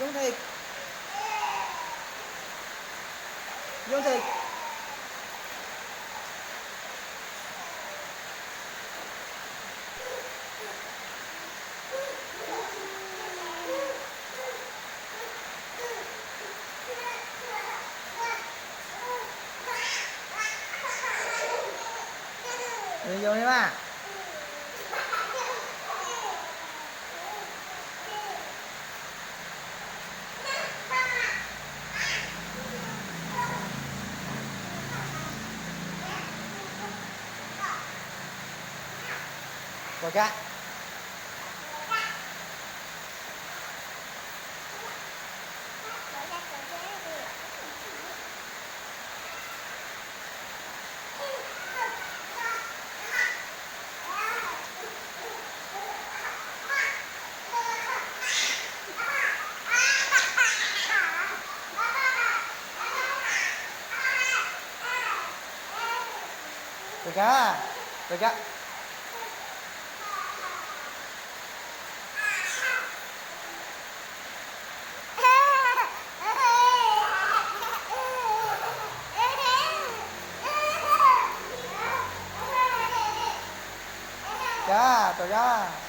Yob Thịt. Yob Thịt. Yob Thịt mas. Tuaj kab. Tuaj kab, tuaj kab. Kab, tuaj kab.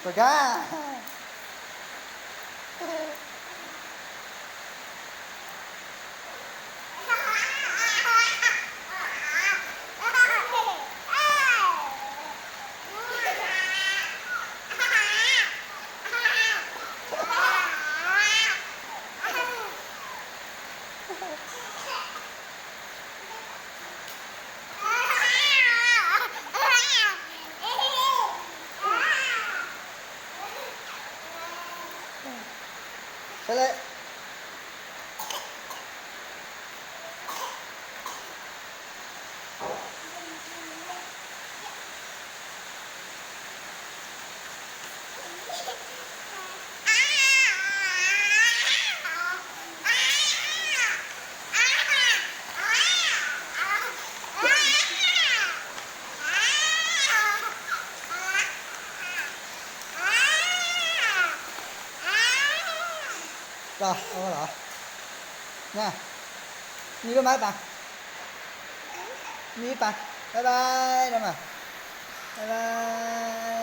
Tuaj kab. Sawv daws. Los, los. Nha. Mi lub mas pas. Mi pas. Bye bye no mas. Bye bye.